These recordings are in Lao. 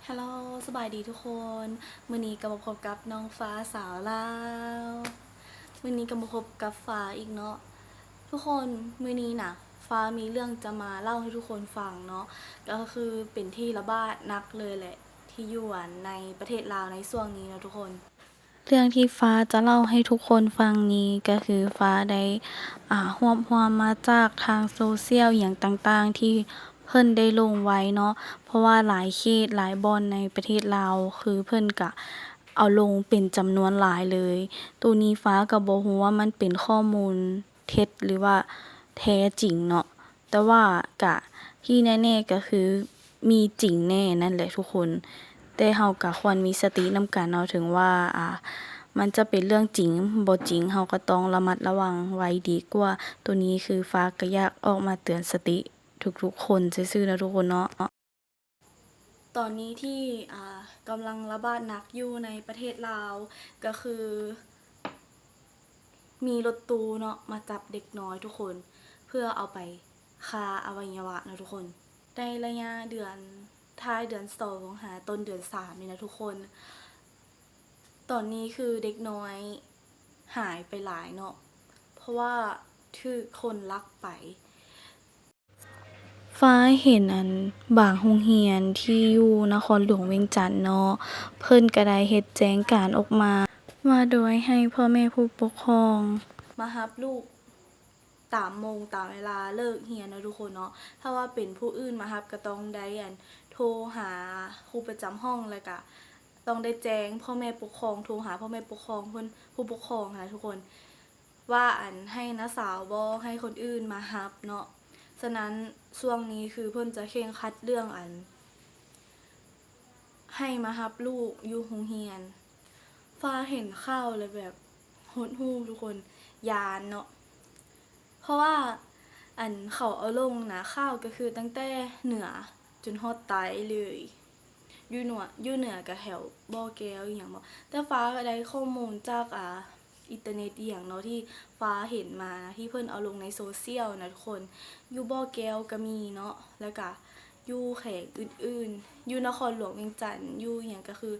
ຮາໂລ ສະບາຍດີທຸກຄົນ, ມື້ນີ້ກໍມາພົບກັບນ້ອງຟ້າສາວລາວ. ມື້ນີ້ກໍມາພົບກັບຟ້າອີກເນາະທຸກຄົນ. ມື້ນີ້ນະ ຟ້າມີເລື່ອງຈະມາເລົ່າໃຫ້ທຸກຄົນຟັງເນາະ, ກໍຄືເປັນທີ່ລະບາດໜັກເລີຍແຫຼະ ທີ່ຢູ່ ອັນ ໃນປະເທດລາວໃນຊ່ວງນີ້ເນາະທຸກຄົນ. ເລື່ອງທີ່ຟ້າຈະເລົ່າໃຫ້ທຸກຄົນຟັງນີ້ ກໍຄືຟ້າໄດ້ ອາ ຮວບຮວມມາຈາກທາງໂຊຊຽວຫຍັງຕ່າງໆ ທີ່ເພິ່ນໄດ້ລົງໄວ້ເນາະ, ເພາະວ່າຫຼາຍເຂດຫຼາຍບ່ອນໃນປະເທດລາວ ຄືເພິ່ນກະເອົາລົງເປັນຈຳນວນຫຼາຍເລີຍ. ໂຕນີ້ຟ້າກໍບໍ່ຮູ້ວ່າມັນເປັນຂໍ້ມູນເທັດ ຫຼືວ່າແທ້ຈິງເນາະ. ແຕ່ວ່າກະທີ່ແນ່ໆກໍຄືມີຈິງແນ່ນັ້ນແຫຼະທຸກຄົນ, ແຕ່ເຮົາກະຄວນມີສະຕິນຳກັນເນາະ, ເຖິງວ່າ ອາ ມັນຈະເປັນເລື່ອງຈິງບໍ່ຈິງ ເຮົາກໍຕ້ອງລະມັດລະວັງໄວ້ດີກວ່າ. ໂຕນີ້ຄືຟ້າກະຢາກອອກມາເຕືອນສະຕິທຸກໆຄົນຊື່ໆເນາະທຸກຄົນເນາະ. ຕອນນີ້ທີ່ ອາ ກຳລັງລະບາດໜັກຢູ່ໃນປະເທດລາວ ກໍຄື ມີລົດຕູ້ເນາະ ມາຈັບເດັກນ້ອຍທຸກຄົນ ເພື່ອເອົາໄປຄ້າອະໄວຍະວະເນາະທຸກຄົນ. ໃນໄລຍະເດືອນ ທ້າຍເດືອນສອງຫາຕົ້ນເດືອນສາມນີ້ນະທຸກຄົນ, ຕອນນີ້ຄືເດັກນ້ອຍຫາຍໄປຫຼາຍເນາະ ເພາະວ່າຖືກຄົນລັກໄປ. ຟ້າເຫັນ ອັນ ບາງໂຮງຮຽນທີ່ຢູ່ນະຄອນຫຼວງວຽງຈັນເນາະ, ເພິ່ນກະໄດ້ເຮັດແຈ້ງການອອກມາ ວ່າໂດຍໃຫ້ພໍ່ແມ່ຜູ້ປົກຄອງມາຮັບລູກຕາມໂມງຕາມເວລາເລີກຮຽນເນາະທຸກຄົນເນາະ. ຖ້າວ່າເປັນຜູ້ອື່ນມາຮັບກະຕ້ອງໄດ້ ອັນ ໂທຫາຄູປະຈຳຫ້ອງ ແລ້ວກະຕ້ອງໄດ້ແຈ້ງພໍ່ແມ່ປົກຄອງ ໂທຫາພໍ່ແມ່ປົກຄອງເພິ່ນ ຜູ້ປົກຄອງຫັ້ນນະທຸກຄົນ. ວ່າ ອັນ ໃຫ້ນ້າສາວບໍ່ ໃຫ້ຄົນອື່ນມາຮັບເນາະ. ສະນັ້ນຊ່ວງນີ້ຄືເພິ່ນຈະເຄັ່ງຄັດເລື່ອງ ອັນ ໃຫ້ມາຮັບລູກຢູ່ໂຮງຮຽນ. ຟ້າເຫັນຂ່າວແລ້ວແບບຫົດຫູ່ທຸກຄົນ, ຢ້ານເນາະ ເພາະວ່າ ອັນ ເຂົາເອົາລົງນະ ຂ່າວກໍຄືຕັ້ງແຕ່ເໜືອຈົນຮອດໃຕ້ເລີຍ. ຢູ່ເໜືອ ຢູ່ເໜືອກະແຖວບໍ່ແກ້ວອີ່ຫຍັງບໍ, ແຕ່ຟ້າກະໄດ້ຂໍ້ມູນຈາກ ອາ ອິນເຕີເນັດອີ່ຫຍັງເນາະ ທີ່ຟ້າເຫັນມານະ ທີ່ເພິ່ນເອົາລົງໃນໂຊຊຽວນະທຸກຄົນ. ຢູ່ບໍ່ແກ້ວກະມີເນາະ ແລ້ວກະຢູ່ແຂວງອື່ນໆ ຢູ່ນະຄອນຫຼວງວຽງຈັນ ຢູ່ອີ່ຫຍັງກະຄື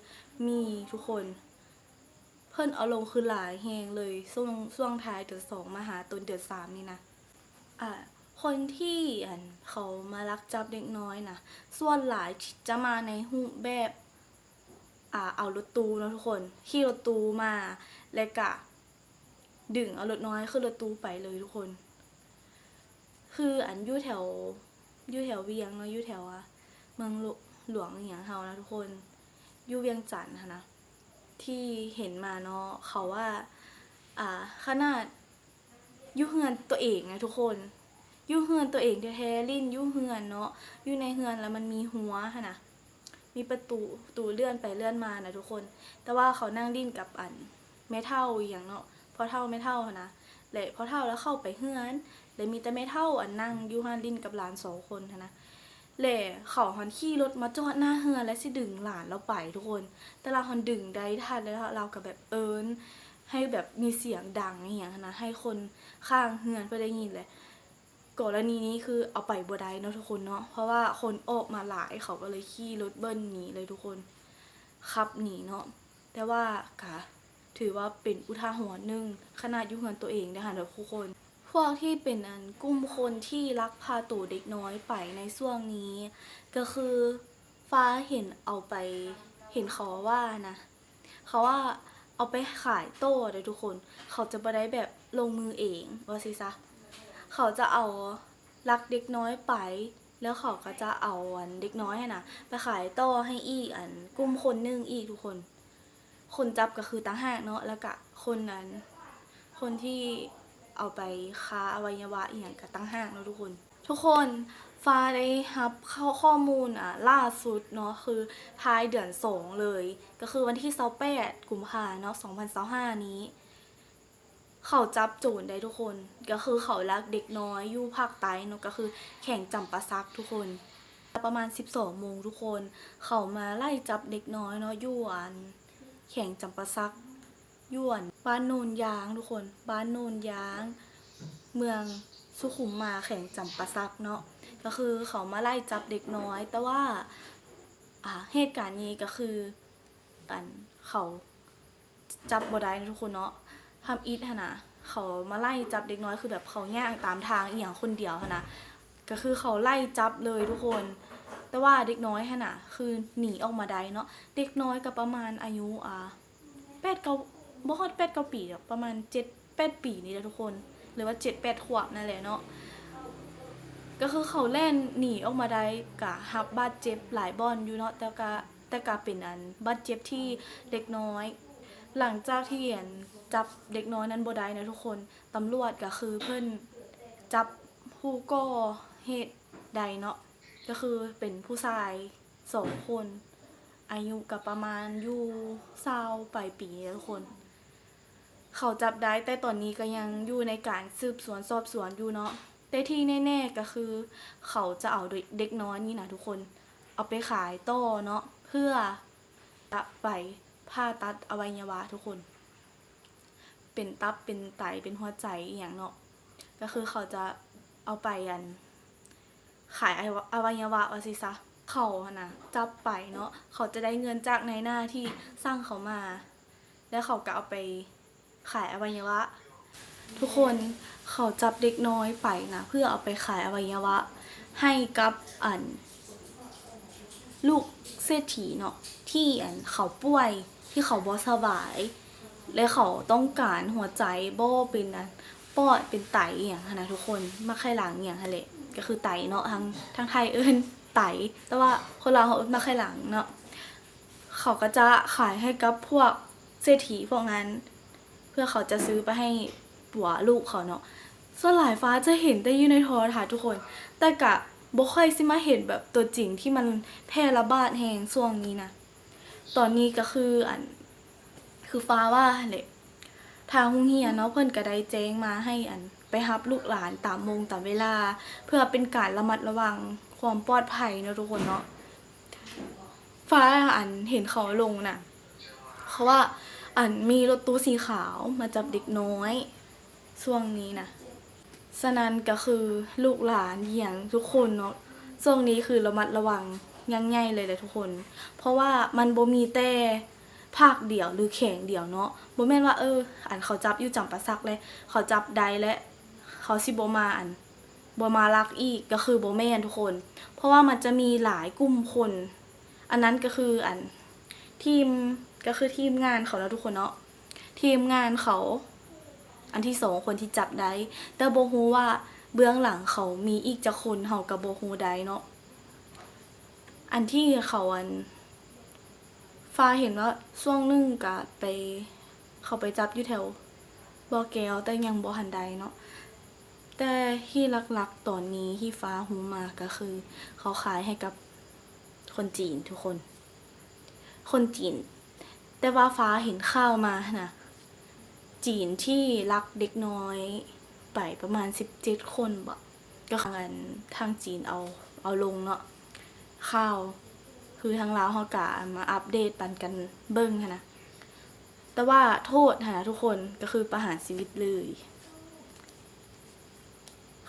ມີທຸກຄົນ. ເພິ່ນເອົາລົງຄືຫຼາຍແຮງເລີຍ ຊ່ວງ ຊ່ວງທ້າຍເດືອນສອງມາຫາຕົ້ນເດືອນສາມນີ້ນະ. ອາ ຄົນທີ່ ອັນ ເຂົາມາລັກຈັບເດັກນ້ອຍນະ ສ່ວນຫຼາຍຈະມາໃນຮູບແບບ ອາ ເອົາລົດຕູ້ເນາະທຸກຄົນ, ຂີ່ລົດຕູ້ມາ ແລ້ວກະດຶງເອົາເດັກນ້ອຍຂຶ້ນລົດຕູ້ໄປເລີຍທຸກຄົນ. ຄື ອັນ ຢູ່ແຖວ ຢູ່ແຖວວຽງເນາະ ຢູ່ແຖວ ອາ ເມືອງຫຼ- ຫຼວງອີ່ຫຍັງເຮົານະທຸກຄົນ ຢູ່ວຽງຈັນຫັ້ນນະ ທີ່ເຫັນມາເນາະ ເຂົາວ່າ ອາ ຂະໜາດ ຢູ່ເຮືອນຕົວເອງນະທຸກຄົນ, ຢູ່ເຮືອນຕົວເອງແທ້ໆ ຫຼິ້ນຢູ່ເຮືອນເນາະ, ຢູ່ໃນເຮືອນແລ້ວມັນມີຮົ້ວຫັ້ນນະ, ມີປະຕູ ປະຕູເລື່ອນໄປເລື່ອນມານະທຸກຄົນ. ແຕ່ວ່າເຂົານັ່ງຫຼິ້ນກັບ ອັນ ແມ່ເຖົ້າອີ່ຫຍັງເນາະ, ພໍ່ເຖົ້າແມ່ເຖົ້າຫັ້ນນະ, ແລະ ພໍ່ເຖົ້າລະເຂົ້າໄປເຮືອນ ແລະ ມີແຕ່ແມ່ເຖົ້າ ອັນ ນັ່ງຢູ່ຫັ້ນຫຼິ້ນກັບຫຼານສອງຄົນຫັ້ນນະ. ແລະ ເຂົາຫັ້ນຂີ່ລົດມາຈອດໜ້າເຮືອນ ແລະ ຊິດຶງຫຼານລາວໄປທຸກຄົນ, ແຕ່ລາວຫັ້ນດຶງໄດ້ທັນ ແລ້ວລາວກະແບບເອີ້ນໃຫ້ແບບມີສຽງດັງອີ່ຫຍັງຫັ້ນນະ ໃຫ້ຄົນຂ້າງເຮືອນເພິ່ນໄດ້ຍິນ. ແລະ ກໍລະນີນີ້ຄືເອົາໄປບໍ່ໄດ້ເນາະທຸກຄົນເນາະ, ເພາະວ່າຄົນອອກມາຫຼາຍ ເຂົາກໍເລີຍຂີ່ລົດເບິ່ນໜີເລີຍທຸກຄົນ, ຂັບໜີເນາະ. ແຕ່ວ່າກະຖືວ່າເປັນອຸທາຫອນໜຶ່ງ ຂະໜາດຢູ່ເຮືອນໂຕເອງເດ້ຫັ້ນເດີທຸກຄົນ. ພວກທີ່ເປັນ ອັນ ກຸ່ມຄົນທີ່ລັກພາໂຕເດັກນ້ອຍໄປໃນຊ່ວງນີ້ ກໍຄືຟ້າເຫັນເອົາໄປ ເຫັນເຂົາວ່ານະ ເຂົາວ່າເອົາໄປຂາຍຕໍ່ເດີທຸກຄົນ, ເຂົາຈະບໍ່ໄດ້ແບບລົງມືເອງວ່າຊີ້ຊະ. ເຂົາຈະເອົາລັກເດັກນ້ອຍໄປ ແລ້ວເຂົາກໍຈະເອົາ ອັນ ເດັກນ້ອຍຫັ້ນນະ ໄປຂາຍຕໍ່ໃຫ້ອີກ ອັນ ກຸ່ມຄົນໜຶ່ງອີກທຸກຄົນ. ຄົນຈັບກໍຄືຕ່າງຫາກເນາະ ແລ້ວກະຄົນ ອັນ ຄົນທີ່ເອົາໄປຄ້າອະໄວຍະວະອີ່ຫຍັງກະຕ່າງຫາກເນາະທຸກຄົນ. ທຸກຄົນ ຟ້າໄດ້ຮັບຂໍ້ ຂໍ້ມູນ ອາ ລ່າສຸດເນາະ ຄືທ້າຍເດືອນສອງເລີຍ ກໍຄືວັນທີຊາວແປດ ກຸມພາເນາະ ສອງພັນຊາວຫ້ານີ້ ເຂົາຈັບໂຈນໄດ້ທຸກຄົນ, ກໍຄືເຂົາລັກເດັກນ້ອຍຢູ່ພາກໃຕ້ເນາະ ກໍຄືແຂວງຈຳປາສັກທຸກຄົນ. ປະມານສິບສອງໂມງທຸກຄົນ ເຂົາມາໄລ່ຈັບເດັກນ້ອຍເນາະ ຢູ່ ອັນ ແຂວງຈຳປາສັກ ຢູ່ ອັນ ບ້ານໂນນຢາງທຸກຄົນ, ບ້ານໂນນຢາງ ເມືອງສຸຂຸມມາ ແຂວງຈຳປາສັກເນາະ. ກໍຄືເຂົາມາໄລ່ຈັບເດັກນ້ອຍ ແຕ່ວ່າ ອ່າ ເຫດການນີ້ກໍຄື ອັນ ເຂົາຈັບບໍ່ໄດ້ນະທຸກຄົນເນາະ ທຳອິດຫັ້ນນະ ເຂົາມາໄລ່ຈັບເດັກນ້ອຍ ຄືແບບເຂົາຍ່າງຕາມທາງອີ່ຫຍັງຄົນດຽວຫັ້ນນະ ກໍຄືເຂົາໄລ່ຈັບເລີຍທຸກຄົນ ແຕ່ວ່າເດັກນ້ອຍຫັ້ນນະ ຄືໜີອອກມາໄດ້ເນາະ ເດັກນ້ອຍກໍປະມານອາຍຸ ອ່າ ແປດ ເກົ້າ ບໍ່ຮອດແປດ ເກົ້າປີດອກ ປະມານເຈັດ ແປດປີນີ້ແຫຼະທຸກຄົນ ຫຼືວ່າເຈັດ ແປດຂວບນັ້ນແຫຼະເນາະ ກໍຄືເຂົາແລ່ນໜີອອກມາໄດ້ ກະຮັບບາດເຈັບຫຼາຍບ່ອນຢູ່ເນາະ ແຕ່ກະ ແຕ່ກະເປັນອັນບາດເຈັບທີ່ເລັກນ້ອຍ ຫຼັງຈາກທີ່ອັນຈັບເດັກນ້ອຍນັ້ນບໍ່ໄດ້ນະທຸກຄົນ ຕຳຫຼວດກໍຄືເພິ່ນຈັບຜູ້ກໍ່ເຫດໄດ້ເນາະ ກໍຄືເປັນຜູ້ຊາຍ ສອງຄົນ ອາຍຸກໍປະມານຢູ່ຊາວປາຍປີນີ້ແຫຼະທຸກຄົນ ເຂົາຈັບໄດ້ ແຕ່ຕອນນີ້ກໍຍັງຢູ່ໃນການສືບສວນສອບສວນຢູ່ເນາະ ແຕ່ທີ່ແນ່ໆກໍຄືເຂົາຈະເອົາເດັກນ້ອຍນີ້ນະທຸກຄົນ ເອົາໄປຂາຍຕໍ່ເນາະ ເພື່ອຈະໄປຜ່າຕັດອະໄວຍະວະທຸກຄົນ ເປັນຕັບ ເປັນໄຕ ເປັນຫົວໃຈອີ່ຫຍັງເນາະ ກໍຄືເຂົາຈະເອົາໄປ ອັນ ຂາຍອະໄວຍະວະວ່າຊີ້ຊະ ເຂົາຫັ້ນນະຈັບໄປເນາະ ເຂົາຈະໄດ້ເງິນຈາກນາຍໜ້າທີ່ສັ່ງເຂົາມາ ແລ້ວເຂົາກໍເອົາໄປຂາຍອະໄວຍະວະ ທຸກຄົນ ເຂົາຈັບເດັກນ້ອຍໄປນະ ເພື່ອເອົາໄປຂາຍອະໄວຍະວະໃຫ້ກັບ ອັນ ລູກເສດຖີເນາະ ທີ່ ອັນ ເຂົາປ່ວຍ ທີ່ເຂົາບໍ່ສະບາຍ ແລະ ເຂົາຕ້ອງການຫົວໃຈ ບໍ່ເປັນ ອັນ ປອດ ເປັນໄຕອີ່ຫຍັງຫັ້ນນະທຸກຄົນ ໝາກໄຂ່ຫຼັງອີ່ຫຍັງຫັ້ນແຫຼະ ກໍຄືໄຕເນາະ ທາງ ທາງໄທເອີ້ນໄຕ ແຕ່ວ່າຄົນລາວເຮົາເອີ້ນໝາກໄຂ່ຫຼັງເນາະ ເຂົາກໍຈະຂາຍໃຫ້ກັບພວກເສດຖີພວກນັ້ນ ເພື່ອເຂົາຈະຊື້ໄປໃຫ້ປົວລູກເຂົາເນາະ ສ່ວນຫຼາຍຟ້າຈະເຫັນແຕ່ຢູ່ໃນໂທລະທັດທຸກຄົນ ແຕ່ກະບໍ່ຄ່ອຍຊິມາເຫັນແບບຕົວຈິງທີ່ມັນແຜ່ລະບາດແຮງຊ່ວງນີ້ນະ ຕອນນີ້ກໍຄື ອັນ ຄືຟ້າວ່າຫັ້ນແຫຼະ ທາງໂຮງຮຽນເນາະ ເພິ່ນກໍໄດ້ແຈ້ງມາໃຫ້ ອັນ ໄປຮັບລູກຫຼານຕາມໂມງຕາມເວລາ ເພື່ອເປັນການລະມັດລະວັງຄວາມປອດໄພເນາະທຸກຄົນເນາະ ຟ້າ ອັນ ເຫັນເຂົາລົງນະ ເພາະວ່າ ອັນ ມີລົດຕູ້ສີຂາວມາຈັບເດັກນ້ອຍ ຊ່ວງນີ້ນະ ສະນັ້ນກໍຄືລູກຫຼານອີ່ຫຍັງທຸກຄົນເນາະ ຊ່ວງນີ້ຄືລະມັດລະວັງຢ່າງໃຫຍ່ເລີຍແຫຼະທຸກຄົນ ເພາະວ່າມັນບໍ່ມີແຕ່ພາກດຽວ ຫຼື ແຂວງດຽວເນາະ ບໍ່ແມ່ນວ່າ ເອີ ອັນ ເຂົາຈັບຢູ່ຈຳປາສັກແລະ ເຂົາຈັບໄດ້ແລະ ເຂົາຊິບໍ່ມາ ອັນ ບໍ່ມາລັກອີກ ກໍຄືບໍ່ແມ່ນທຸກຄົນ ເພາະວ່າມັນຈະມີຫຼາຍກຸ່ມຄົນ ອັນນັ້ນກໍຄື ອັນ ທີມ ກໍຄືທີມງານເຂົາເນາະທຸກຄົນເນາະ ທີມງານເຂົາ ອັນທີສອງຄົນທີ່ຈັບໄດ້ ແຕ່ບໍ່ຮູ້ວ່າເບື້ອງຫຼັງເຂົາມີອີກຈັກຄົນ ເຮົາກໍບໍ່ຮູ້ໄດ້ເນາະ ອັນທີ່ເຂົາ ອັນ ຟ້າເຫັນວ່າຊ່ວງໜຶ່ງກະໄປ ເຂົາໄປຈັບຢູ່ແຖວບໍ່ແກ້ວ ແຕ່ຍັງບໍ່ທັນໄດ້ເນາະ ແຕ່ທີ່ຫຼັກໆຕອນນີ້ທີ່ຟ້າຮູ້ມາກໍຄື ເຂົາຂາຍໃຫ້ກັບຄົນຈີນທຸກຄົນ ຄົນຈີນ ແຕ່ວ່າຟ້າເຫັນຂ່າວມາຫັ້ນນະ ຈີນທີ່ລັກເດັກນ້ອຍໄປປະມານສິບເຈັດຄົນບໍ ກໍຄື ອັນ ທາງຈີນເອົາ ເອົາລົງເນາະ ຂ່າວ ຄືທາງລາວເຮົາກະມາອັບເດດປັນກັນເບິ່ງຫັ້ນນະ ແຕ່ວ່າໂທດຫັ້ນນະທຸກຄົນ ກໍຄືປະຫານຊີວິດເລີຍ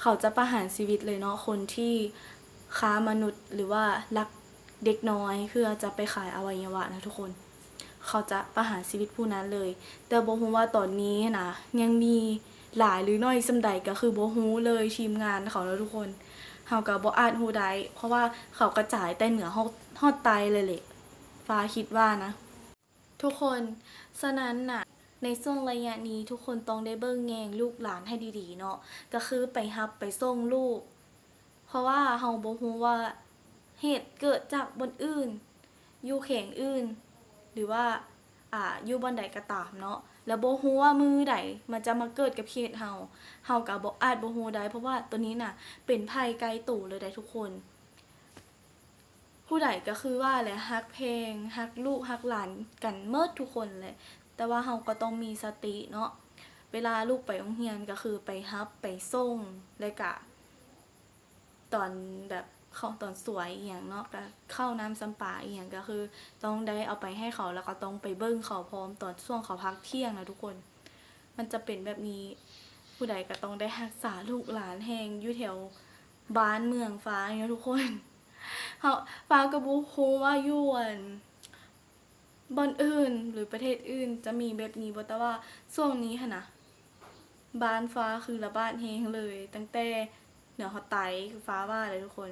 ເຂົາຈະປະຫານຊີວິດເລີຍເນາະ ຄົນທີ່ຄ້າມະນຸດ ຫຼືວ່າລັກເດັກນ້ອຍເພື່ອຈະໄປຂາຍອະໄວຍະວະນະທຸກຄົນ ເຂົາຈະປະຫານຊີວິດຜູ້ນັ້ນເລີຍ ແຕ່ບໍ່ຮູ້ວ່າຕອນນີ້ນະ ຍັງມີຫຼາຍຫຼືໜ້ອຍສ່ຳໃດ ກໍຄືບໍ່ຮູ້ເລີຍ ທີມງານເຂົາເນາະທຸກຄົນ ເຮົາກໍບໍ່ອາດຮູ້ໄດ້ ເພາະວ່າເຂົາກະຈາຍແຕ່ເໜືອຮອດ ຮອດໃຕ້ເລີຍແຫຼະ ຟ້າຄິດວ່ານະ ທຸກຄົນ ສະນັ້ນນະ ໃນຊ່ວງໄລຍະນີ້ ທຸກຄົນຕ້ອງໄດ້ເບິ່ງແຍງລູກຫຼານໃຫ້ດີໆເນາະ ກໍຄືໄປຮັບໄປສົ່ງລູກ ເພາະວ່າເຮົາບໍ່ຮູ້ວ່າເຫດເກີດຈາກບ່ອນອື່ນ ຢູ່ແຂວງອື່ນ ຫຼືວ່າ ອ່າ ຢູ່ບ່ອນໃດກໍຕາມເນາະ ແລ້ວບໍ່ຮູ້ວ່າມື້ໃດມັນຈະມາເກີດກັບເຂດເຮົາ ເຮົາກໍບໍ່ ອາດບໍ່ຮູ້ໄດ້ ເພາະວ່າໂຕນີ້ນະ ເປັນໄພໃກ້ໂຕເລີຍໃດ໋ທຸກຄົນ. ຜູ້ໃດກໍຄືວ່າແຫຼະ ຮັກແພງ ຮັກລູກຮັກຫຼານກັນໝົດທຸກຄົນແຫຼະ ແຕ່ວ່າເຮົາກໍຕ້ອງມີສະຕິເນາະ ເວລາລູກໄປໂຮງຮຽນກໍຄືໄປຮັບໄປສົ່ງ ແລະກະຕອນແບບເຂົ້າ ຕອນສວຍອີ່ຫຍັງເນາະ ກະເຂົ້ານ້ຳຊຳປາອີ່ຫຍັງ ກໍຄືຕ້ອງໄດ້ເອົາໄປໃຫ້ເຂົາ ແລ້ວກໍຕ້ອງໄປເບິ່ງເຂົາພ້ອມ ຕອນຊ່ວງເຂົາພັກທ່ຽງນະທຸກຄົນ. ມັນຈະເປັນແບບນີ້ ຜູ້ໃດກໍຕ້ອງໄດ້ຮັກສາລູກຫຼານແຮງ ຢູ່ແຖວບ້ານເມືອງຟ້ານີ້ເນາະທຸກຄົນ. ເຮົາ ຟ້າກໍບໍ່ຮູ້ວ່າຢູ່ ອັນ ບ່ອນອື່ນ ຫຼື ປະເທດອື່ນຈະມີແບບນີ້ບໍ່ ແຕ່ວ່າຊ່ວງນີ້ຫັ້ນນະ ບ້ານຟ້າຄືລະບາດແຮງເລີຍ ຕັ້ງແຕ່ເໜືອຮອດໃຕ້ ຄືຟ້າວ່າເລີຍທຸກຄົນ.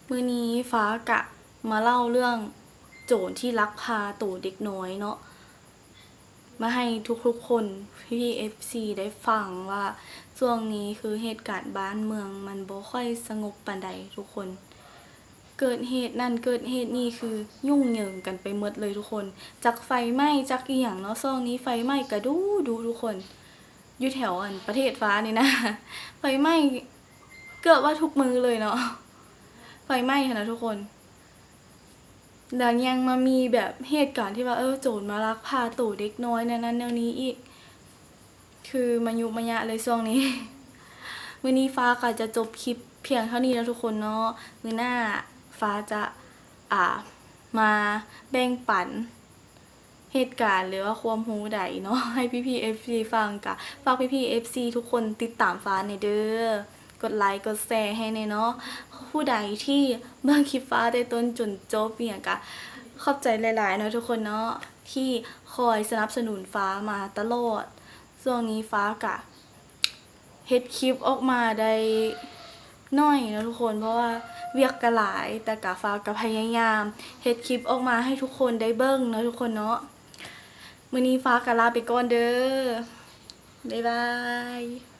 ມື້ນີ້ຟ້າກະມາເລົ່າເລື່ອງໂຈນທີ່ລັກພາໂຕເດັກນ້ອຍເນາະ ມາໃຫ້ທຸກໆຄົນ ພີ່ໆ ເອັຟຊີ ໄດ້ຟັງວ່າ ຊ່ວງນີ້ຄືເຫດການບ້ານເມືອງມັນບໍ່ຄ່ອຍສະຫງົບປານໃດທຸກຄົນ. ເກີດເຫດນັ້ນເກີດເຫດນີ້ ຄືຫຍຸ້ງເຫຍິງກັນໄປໝົດເລີຍທຸກຄົນ. ຈັກໄຟໄໝ້ຈັກອີ່ຫຍັງເນາະ ຊ່ວງນີ້ໄຟໄໝ້ກະດຸໆທຸກຄົນ. ຢູ່ແຖວ ອັນ ປະເທດຟ້ານີ້ນະ ໄຟໄໝ້ເກືອບວ່າທຸກມື້ເລີຍເນາະ ໄຟໄໝ້ຫັ້ນນະທຸກຄົນ. ແລ້ວຍັງມາມີແບບເຫດການທີ່ວ່າ ເອີ ໂຈນມາລັກພາໂຕເດັກນ້ອຍແນວນັ້ນແນວນີ້ອີກ ຄືມາຍຸມາຍະເລີຍຊ່ວງນີ້. ມື້ນີ້ຟ້າກໍຈະຈົບຄລິບພຽງເທົ່ານີ້ເນາະທຸກຄົນເນາະ. ມື້ໜ້າຟ້າຈະ ອ່າ ມາແບ່ງປັນເຫດການ ຫຼືວ່າຄວາມຮູ້ໃດເນາະ ໃຫ້ພີ່ໆ ເອັຟຊີ ຟັງ. ກະຝາກພີ່ໆ ເອັຟຊີ ທຸກຄົນຕິດຕາມຟ້າແດ່ເດີ ກົດໄລກົດແຊໃຫ້ແດ່ເນາະ. ຜູ້ໃດທີ່ເບິ່ງຄລິບຟ້າແຕ່ຕົ້ນຈົນຈົບອີ່ຫຍັງກະ ຂອບໃຈຫຼາຍໆເນາະທຸກຄົນເນາະ ທີ່ຄອຍສະໜັບສະໜູນຟ້າມາຕະຫຼອດ. ຊ່ວງນີ້ຟ້າກະເຮັດຄລິບອອກມາໄດ້ໜ້ອຍເນາະທຸກຄົນ ເພາະວ່າວຽກກະຫຼາຍ ແຕ່ກະຟ້າກະພະຍາຍາມເຮັດຄລິບອອກມາໃຫ້ທຸກຄົນໄດ້ເບິ່ງເນາະທຸກຄົນເນາະ. ມື້ນີ້ຟ້າກະລາໄປກ່ອນເດີ ບາຍບາຍ.